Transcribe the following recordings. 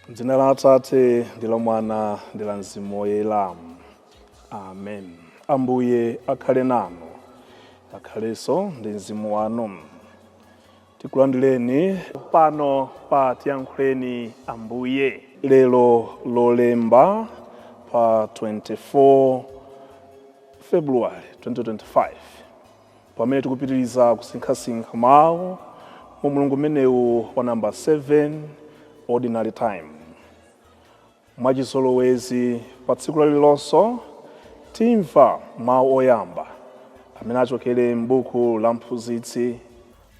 Dzina la Atate ndi la Mwana ndi la Mzimu Woyera. Amen. Ambuye akhale nanu, akhalenso ndi mzimu wanu. Tikulandireni pano pa Tiyankhuleni Ambuye, lero Lolemba pa 24 February 2025, pamene tikupitiriza kusinkhasinkha mawu mu mulungu umenewu wa namba 7 Ordinary Time. Mwachizolowezi, pa tsiku lalilonso timva mawu oyamba amene achokere m'buku la Mphunzitsi,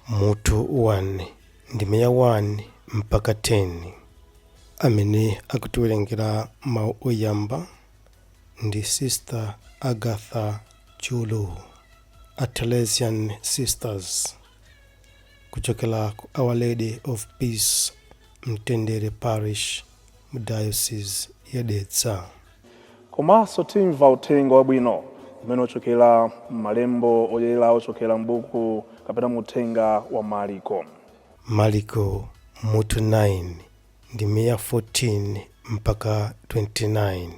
mutu 1, ndime ya 1 mpaka 10. Amene akutiwerengera mawu oyamba ndi Sister Agatha Chulu, a Theresian Sisters, kuchokera ku Our Lady of Peace, Mtendere Parish, mu Diocese ya Dedza. Komanso timva uthenga wabwino umene uchokera m'malembo oyera, ochokera m'buku kapena mu uthenga wa Mariko. Mariko mutu 9, ndime ya 14 mpaka 29.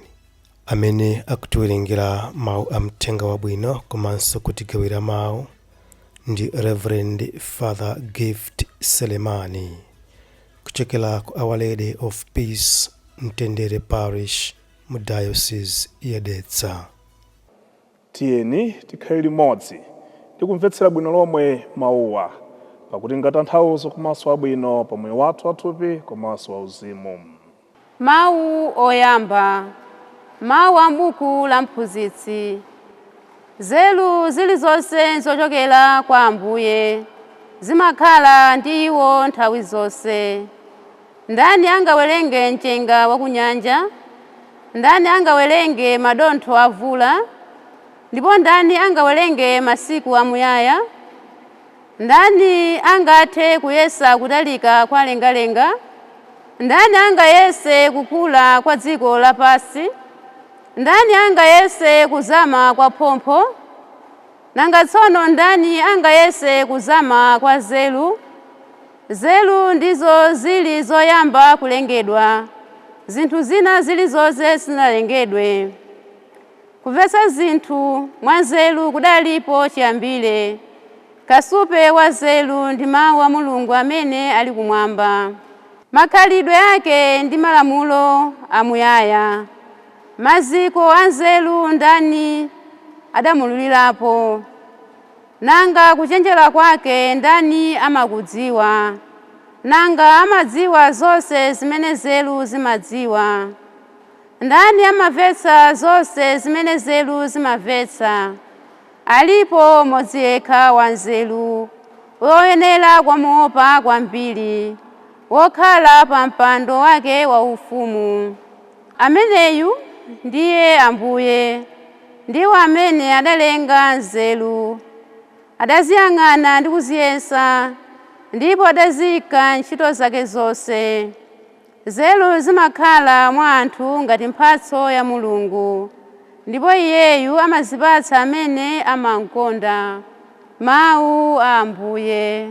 Amene akutiwerengera mawu a mthenga wabwino komanso kutigawira mawu ndi Reverend Father Gift Selemani, kuchokera ku Our Lady of Peace, Mtendere Parish, mu Diocese ya Dedza. Tiyeni tikhale limodzi ndi kumvetsera bwino lomwe mawuwa, pakuti ngatanthauzo komanso abwino pa moyo wathu wathupi komanso wauzimu. Mawu oyamba, mawu a m'buku la Mphunzitsi. Nzeru zilizonse zochokera kwa Ambuye zimakhala ndi iwo nthawi zonse. Ndani angawerenge mchenga wa kunyanja? Ndani angawerenge madontho a mvula? Ndipo ndani angawerenge masiku amuyaya? Ndani angathe kuyesa kutalika kwa lengalenga? Ndani angayese kukula kwa dziko lapansi? Ndani angayese kuzama kwa phompho? Nanga tsono ndani angayese kuzama kwa nzeru? Nzeru ndizo zili zoyamba kulengedwa, zinthu zina zilizonse sizinalengedwe. Kumvetsa zinthu mwa nzeru kudalipo chiyambire. Kasupe wa nzeru ndi mawu a Mulungu amene ali kumwamba. Makhalidwe ake ndi malamulo amuyaya. Maziko a nzeru ndani adamululirapo? Nanga kuchenjera kwake ndani amakudziwa? Nanga amadziwa zonse zimene nzeru zimadziwa? Ndani amamvetsa zonse zimene nzeru zimamvetsa? Alipo mmodzi yekha wanzeru, woyenera kumuopa kwambiri, wokhala pa mpando wake waufumu. Ameneyu ndiye Ambuye, ndiwo amene adalenga nzeru. Adaziyang'ana ndi kuziyesa, ndipo adaziyika ntchito zake zonse. Nzeru zimakhala mwa anthu ngati mphatso ya Mulungu, ndipo iyeyu amazipatsa amene amamkonda. Mawu a Ambuye.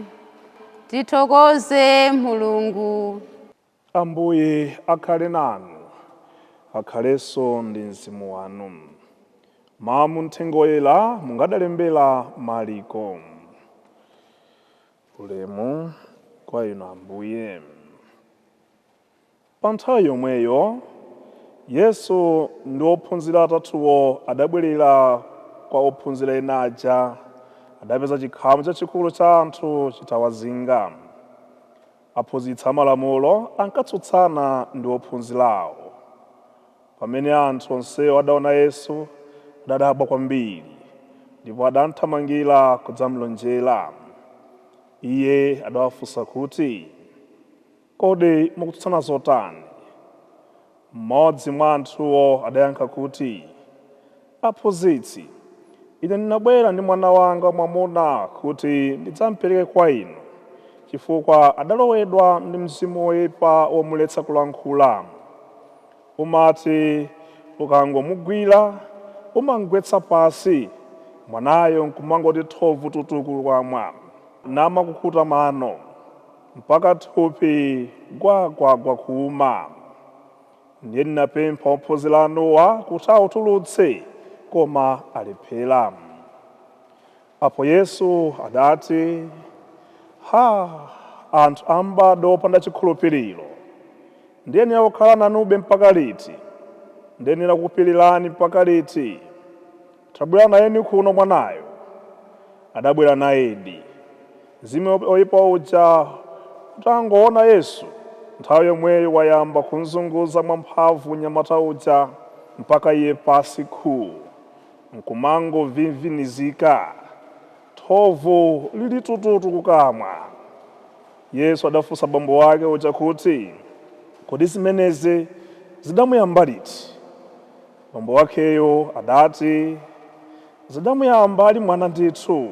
Tithokoze Mulungu. Ambuye akhale nanu, akhalenso ndi mzimu wanu. Mawu muthenga woyera mungadalembera Mariko. Ulemu kwa inu, Ambuye. Pa nthawi yomweyo Yesu ndi ophunzira atatuwo adabwerera kwa ophunzira ena aja. Adapeza chikhamu chachikulu cha anthu chitawazinga. Aphunzitsi amalamulo ankatsutsana ndi ophunzirawo. Pamene anthu onsewo adaona Yesu, adadabwa kwambiri, ndipo adamthamangira kudzamlonjera. Iye adawafunsa kuti, Kodi mukutsutsana zotani? Mmodzi mwa anthuwo adayankha kuti, Aphunzitsi, ine ndinabwera ndi mwana wanga mwamuna kuti ndidzamupereke kwa inu, chifukwa adalowedwa ndi mzimu woyipa womuletsa kulankhula. Umati ukangomugwira, umamugwetsa pansi, mwanayo nkumangoti thovu tutu kukamwa, namakukhuta mano, mpaka thupi gwagwagwa kuuma. Ndiye ndinapempha ophunzira anuwa kuti awutulutse, koma alephera. Apo Yesu adati, Ha, anthu a m'bado wopanda chikhulupiriro! Ndiyenera kukhala nanube mpaka liti? Ndiyenera kukupirirani mpaka liti? Tabwera nayeni kuno mwanayo. Adabwera nayedi. Mzimu oyipa uja utangoona Yesu, nthawi yomweyo wayamba kumzunguza mwamphamvu mnyamata uja mpaka iye pansi khuu, nkumangovimvinizika, thovu lili tututu kukamwa. Yesu adafunsa bambo wake uja kuti, Kodi zimenezi zidamuyamba liti? Bambo wakeyo adati, Zidamuyamba ali mwana ndithu.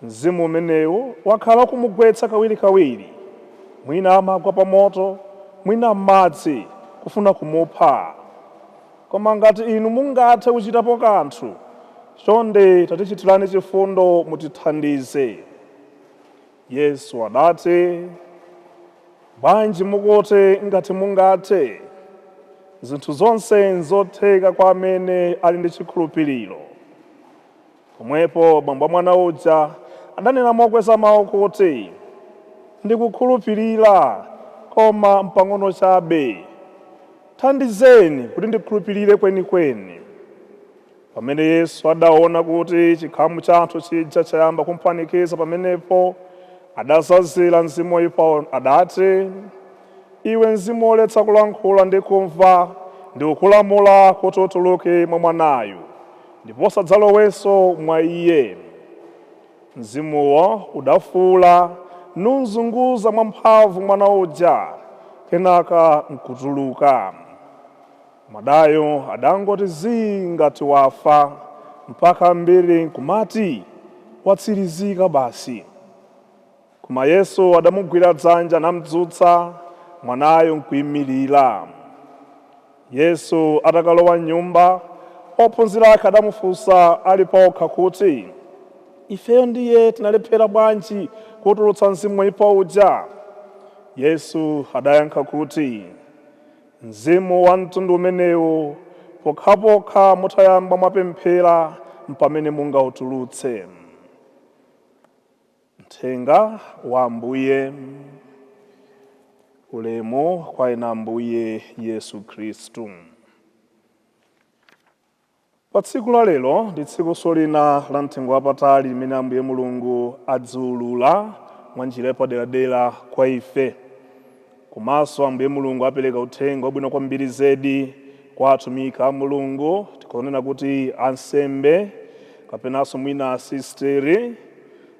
Mzimu umenewu wakhala ukumugwetsa kawirikawiri, mwina amagwa pa moto, mwina m'madzi, kufuna kumupha. Koma ngati inu mungathe kuchitapo kanthu, chonde tatichitirani chifundo mutithandize. Yesu adati, Bwanji mukuti ngati mungathe? Zinthu zonse nzotheka kwa amene ali ndi chikhulupiriro. Pomwepo bambo a mwana uja adanena mokweza mau kuti, Ndikukhulupirira, koma mpang'ono chabe. Thandizeni kuti ndikhulupirire kwenikweni. Pamene Yesu adaona kuti chikhamu cha anthu chija chayamba kumpanikiza pamenepo, adazazira mzimu woipawo, adati, Iwe mzimu woletsa kulankhula ndi kumva, ndikukulamula kuti utuluke mwa mwanayu, ndipo usadzalowenso mwa iye. Mzimuwo udafuula numzunguza mwamphamvu mwana uja, kenaka nkutuluka. Mwanayo adangoti zii ngati wafa, mpaka ambiri nkumati, Watsirizika basi. Koma Yesu adamugwira dzanja namdzutsa, mwanayo nkuimirira. Yesu atakalowa m'nyumba, ophunzira ake adamufunsa ali paokha kuti, Ifeyo ndiye tinalephera bwanji kuutulutsa mzimu woipa uja? Yesu adayankha kuti, Mzimu wa mtundu umenewu, pokhapokha mutayamba mwapemphera mpamene mungautulutse. Mthenga wa Ambuye. Ulemu kwa inu Ambuye Yesu Khristu. Pa tsiku la lero ndi tsikunso lina la mtengo wapatali limene Ambuye Mulungu adziulula mwa njira yapaderadera kwa ife. Komanso Ambuye Mulungu apereka uthenga wabwino kwambiri zedi kwa atumiki a Mulungu, tikunena kuti ansembe kapenanso mwina asisteri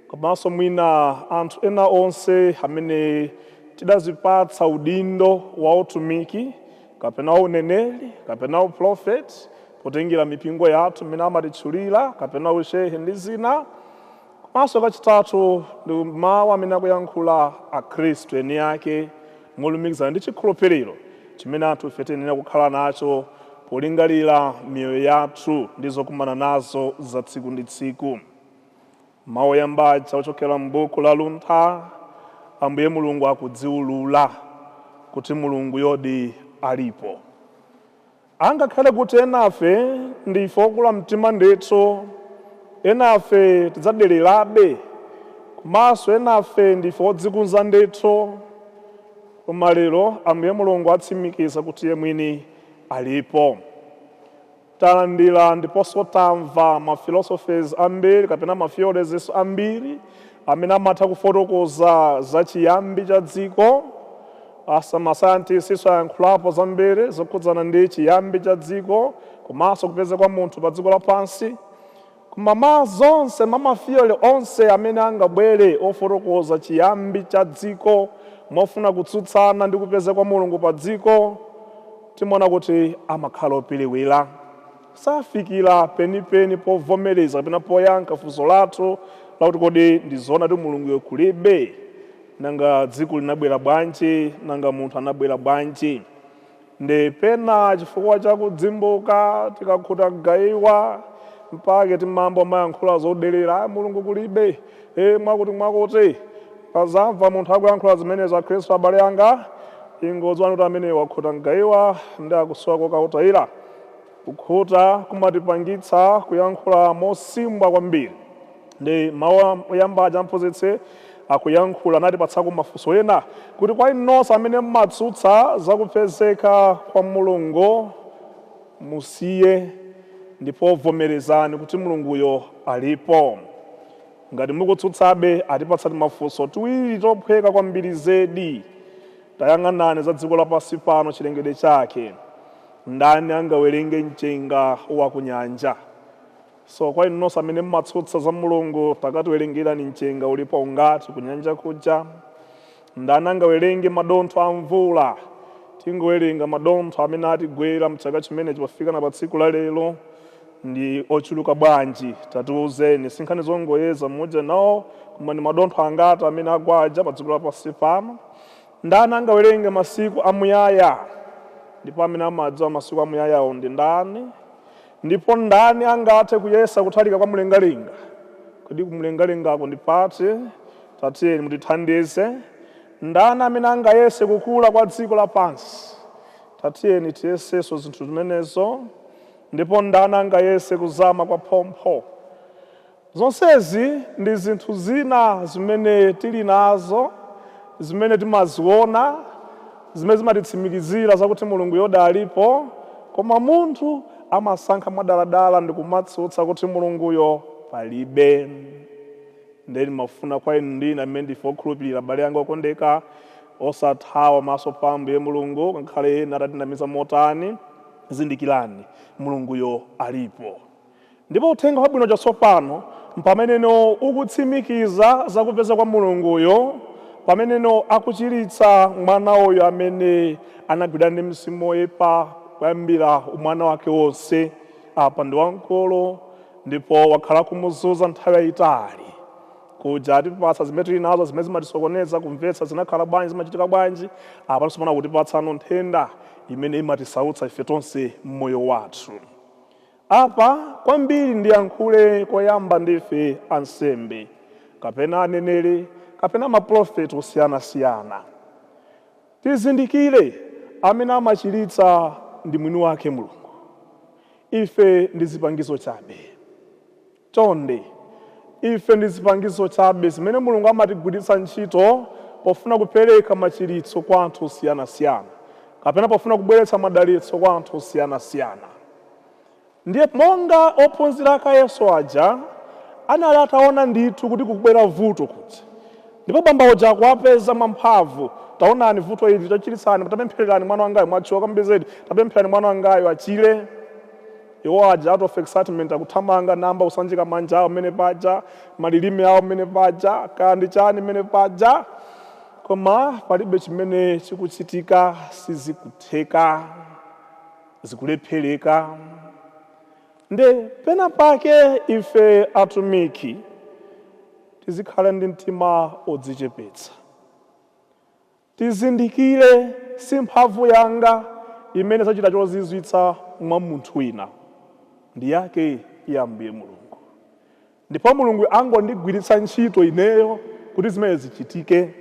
komanso mwina anthu ena onse amene tidazipatsa udindo wa utumiki kapena uneneri kapena uprofeti potengera mipingo yathu mmene amatitchulira kapena ushehe ndi zina. Komanso kachitatu ndi mawu amene akuyankhula Akhristu eni ake molumikizana ndi chikhulupiriro chimene anthufe tiyenera kukhala nacho polingalira miyoyo yathu ndi zokumana nazo za tsiku ndi tsiku. Mawu oyamba aja ochokera m'buku la Luntha, Ambuye Mulungu akudziulula kuti Mulunguyodi alipo. Angakhale kuti enafe ndife okula mtima ndithu, enafe tidzadererabe, komanso enafe ndife odzikunza ndithu, koma lero Ambuye Mulungu atsimikiza kuti Iye mwini alipo. Talandira ndiponso tamva ma philosophies ambiri kapena ma theories ambiri amene amatha kufotokoza za chiyambi cha dziko. Asa ma scientists ayankhulapo zambiri zokhudzana ndi chiyambi cha dziko komanso kupeza kwa munthu pa dziko lapansi. Koma ma zonse ma ma theory onse amene angabwere ofotokoza chiyambi cha dziko, mofuna kutsutsana ndi kupeza kwa Mulungu pa dziko, timaona kuti amakhala opiriwira, safikira penipeni povomereza kapena poyankha funso lathu lakuti kodi ndi zoona kuti Mulunguyo kulibe? Nanga dziko linabwera bwanji? Nanga munthu anabwera bwanji? Ndi pena chifukwa chakudzimbuka, tikakhuta gayiwa, mpake timambo mayankhula zodelera, "Mulungu kulibe, mwakuti mwakuti." Pazamva munthu akuyankhula zimenezo, akhristu abale anga, ingodziwani kuti amene wakhuta gayiwa ndi akusowa kokautayira. Kukhuta kumatipangitsa kuyankhula mosimbwa kwambiri. Ndi mawu oyamba aja mphunzitsi akuyankhula anatipatsako mafunso ena kuti kwa inu nonse amene mmatsutsa zakupezeka kwa Mulungu, musiye ndipo vomerezani kuti Mulunguyo alipo. Ngati mukutsutsabe, atipatsani mafunso tiwiri tophweka kwambiri zedi. Tayang'anani za dziko lapansi pano, chilengedwe chake. Ndani angawerenge mchenga wa kunyanja? So kwa inu nonse amene mmatsutsa za Mulungu, takatiwerengerani mchenga ulipo ungati kunyanja kuja. Ndani angawerenge madontho a mvula? Tingowerenga madontho amene atigwera mchaka chimenechi pofika na pa tsiku la lero, ndi ochuluka bwanji? Tatiuzeni, sinkhani zongoyeza mmodzi nawo, koma ndi madontho angati amene agwaja pa dziko lapansi pano? Ndani angawerenge masiku amuyaya? Ndipo amene amadziwa masiku amuyayawo ndi ndani? Ndipo ndani angathe kuyesa kutalika kwa mlengalenga? Kodi kumlengalengako ndi pati? Tatiyeni mutithandize. Ndani amene angayese kukula kwa dziko lapansi? Tatiyeni tiyesenso zinthu zimenezo. Ndipo ndani angayese kuzama kwa phompho? Zonsezi ndi zinthu zina zimene tili nazo, zimene timaziona, zimene zimatitsimikizira zakuti Mulungu yoda alipo, koma munthu amasankha mwadaladala ndi kumatsutsa kuti Mulunguyo palibe. Ndeni mafuna kwa inu ndine amene ndife okhulupirira, abale anga okondeka, osathawa maso pa Ambuye Mulungu, ngakhale ena atatinamiza motani, zindikirani Mulunguyo alipo. Ndipo uthenga wabwino chatsopano pameneno ukutsimikiza zakupeza kwa Mulunguyo, pameneno akuchiritsa mwana uyu amene anagwidwa ndi mzimu woyipa kuyambira umwana wake wonse. Apa ndi wamkulu ndipo wakhala kumuzunza nthawi yayitali. Kuja atipatsa zimene tili nazo, zimene zimatisokoneza kumvetsa zinakhala bwanji, zimachitika bwanji. Apa tsopano kutipatsano nthenda imene imatisautsa ife tonse mmoyo wathu. Apa kwambiri ndiyankhule koyamba ndife ansembe kapena aneneri kapena maprofeti osiyanasiyana. Tizindikire amene amachiritsa ndi mwini wake Mulungu, ife ndi zipangizo chabe. Chonde, ife ndi zipangizo chabe zimene Mulungu amatigwiritsa ntchito pofuna kupereka machiritso kwa anthu osiyanasiyana kapena pofuna kubweretsa madalitso kwa anthu osiyanasiyana. Ndiye monga ophunzira aka Yesu aja anali ataona ndithu kuti kukubwera vuto kuti, ndipo bamba uja akuwapeza mwamphamvu, taonani vuto ili, tachiritsani, tapemphererani mwana wangayo, mwatchuka kwambiri zedi, tapempherani mwana wangayo achire. Iwo aja out of excitement akuthamanga namba kusanjika manja awo mmene paja, malilime awo mmene paja, kandi chani mmene paja, koma palibe chimene chikuchitika, sizikutheka, zikulephereka. Nde pena pake ife atumiki tizikhala ndi mtima odzichepetsa, tizindikire si mphamvu yanga imene zachita chozizwitsa mwa munthu wina, ndi yake ya Ambuye Mulungu, ndipo Mulungu angondigwiritsa ntchito ineyo kuti zimene zichitike.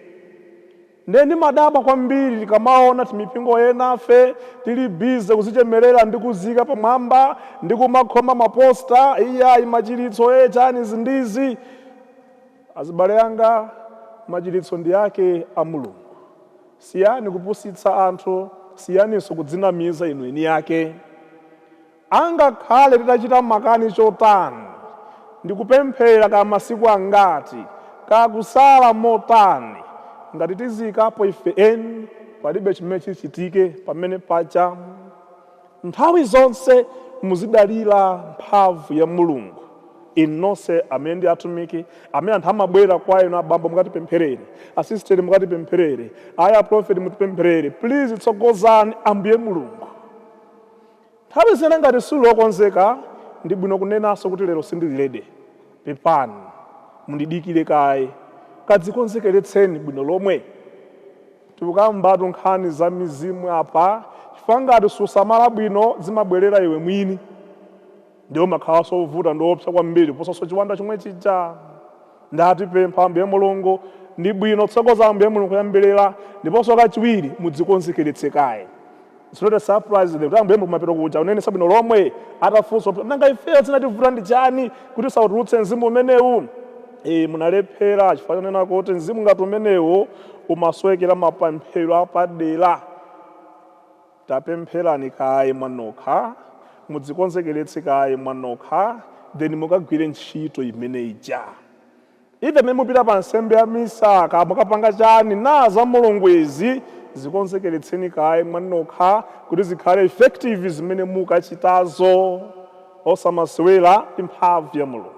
Ndiye ndimadabwa kwambiri tikamaona timipingo enafe tili busy kuzichemerera ndi kuzika pamwamba ndi kumakhoma maposta, iya machiritso e chani zindizi. Azibale anga, machiritso ndi ake a Mulungu. Siyani kupusitsa anthu, siyaninso kudzinamiza inu eni yake. Angakhale titachita makani chotani ndikupemphera ka masiku angati, kakusala motani, ngati tizikapo ife eni, palibe chimene chichitike pamene paja. Nthawi zonse muzidalira mphamvu ya Mulungu. Inu nonse amene ndi atumiki, amene anthu amabwera kwa inu, abambo mukatipempherere, asisteri mukatipempherere, aya prophet mutipempherere, please tsogozani Ambuye Mulungu. Nthawi zina ngati suli lokonzeka, ndi bwino kunenanso kuti lero sindili ready, pepani, mundidikire kaye, kadzikonzekeretseni bwino lomwe. Tikukambatu nkhani za mizimu apa, chifukwa ngati susamala bwino zimabwerera iwe mwini, ndiwo makhala sovuta ndi opsa kwambiri kuposanso chiwanda chomwe chija. Ndatipempha Ambuye Mulungu, ndi bwino tsogoza Ambuye Mulungu kuyambirira, ndiponso kachiwiri mudzikonzekeretse kaye. It's not a surprise kuti Ambuye Mulungu mapero kuja unenesa bwino lomwe atafunsa, nanga ifeyo zinativuta ndi chani kuti sautulutse mzimu umenewu? Munalephera chifukwa chonena kuti mzimu ngati umenewu umasowekera mapemphero apadera. Tapempherani kaye mwanokha, mudzikonzekeretse kaye mwanokha, then mukagwire ntchito imene ija. Ife mmene mupita pa nsembe ya misa, mukapanga chani na za Mulungu izi, zikonzekeretseni kaye mwanokha kuti zikhale effective zimene mukachitazo, osamasewera ndi mphamvu ya Mulungu.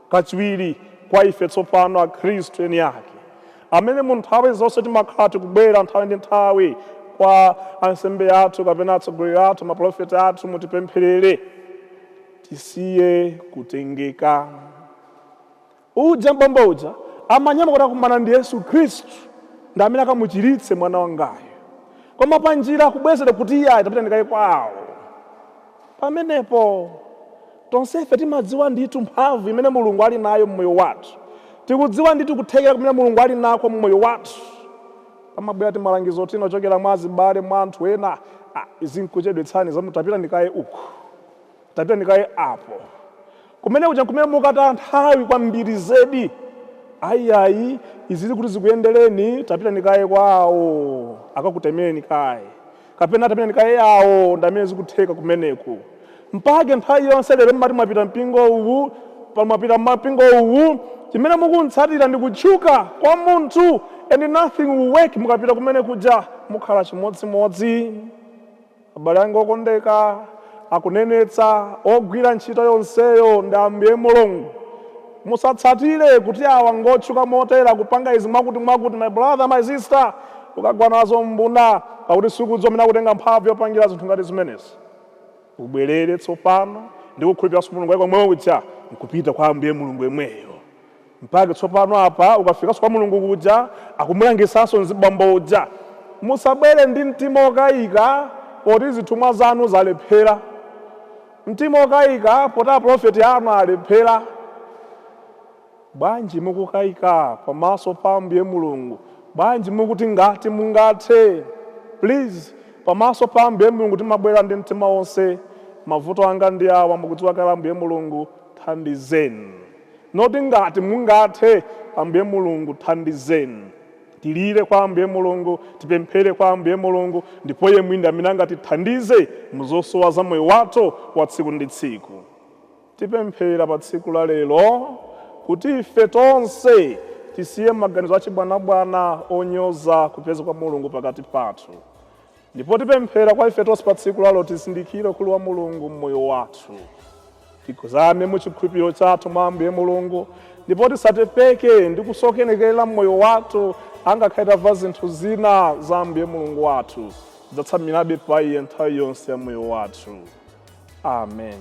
Kachiwiri, kwa ife tsopano akhristu eni ake amene mu nthawi zonse timakhala tikubwera nthawi ndi nthawi kwa ansembe athu kapena atsogoleri athu, maprofeti athu, mutipempherere, tisiye kutengeka. Uja mbambo uja amanyama kuti akumana ndi Yesu Khristu ndi amene akamuchiritse mwana wangayo, koma panjira akubwezera kuti iye tapita ndikaye kwawo. Pamenepo tonsefe timadziwa ndithu mphamvu imene Mulungu ali nayo mmoyo wathu, tikudziwa ndithu kuthekera kumene Mulungu ali nako mmoyo wathu. Pamabwera timalangizo tina ochokera mwa azibale, mwa anthu ena, izi nkuchedwetsani, zamu tapita ndikaye uku, tapita ndikaye apo, kumene kuja kumene mukata nthawi kwambiri zedi. Ayiayi, izi kuti zikuyendereni, tapita ndikaye kwawo akakutemeni kaye, kapena tapita ndikaye awo ndamene zikutheka kumeneku. Mpake nthawi yonse lero mmati mwapita mpingo uwu, mwapita mpingo uwu, chimene mukuntsatira ndi kutchuka kwa munthu, and nothing will work. Mukapita kumene kuja mukhala chimodzimodzi. Abale anga okondeka, akunenetsa ogwira ntchito yonseyo ndi Ambuye Mulungu. Musatsatire kuti awa ngotchuka motera kupanga izi mwakuti mwakuti. My brother, my sister, ukagwa nazo mbuna, pakuti sikudziwa amene akutenga mphamvu yopangira zinthu ngati zimenezi. Ubwerere tsopano ndi kukhulupiriranso Mulungu wako omwe uja, nkupita kwa Ambuye Mulungu yemweyo. Mpaka tsopano apa ukafikanso kwa Mulungu kuja akumulangisanso mzibambo uja. Musabwere ndi mtima okayika poti zithumwa zanu zalephera, mtima okayika poti aprofeti anu alephera. Bwanji mukukayika pamaso pa Ambuye Mulungu? Bwanji mukuti ngati mungathe? Please, pamaso pa Ambuye Mulungu timabwera ndi mtima wonse. Mavuto anga ndi awa, mukudziwa kale Ambuye Mulungu, thandizeni. Not ngati mungathe. Ambuye Mulungu thandizeni. Tilire kwa Ambuye Mulungu, tipemphere kwa Ambuye Mulungu, ndipo iye mwini amene angatithandize muzosowa za moyo wathu wa tsiku ndi tsiku. Tipemphera pa tsiku la lero kuti ife tonse tisiye maganizo achibwanabwana onyoza kupeza kwa Mulungu pakati pathu, ndipo tipemphera kwa ife tonse pa tsiku lalo tizindikire ukulu wa Mulungu mmoyo wathu, tikuzame mu chikhulupiriro chathu mwa Ambuye Mulungu, ndipo tisatepeke ndi kusokonekera mmoyo wathu. Angakhale tamva zinthu zina za Ambuye Mulungu wathu, tidzatsamirabe pa iye nthawi yonse ya moyo wathu. Amen.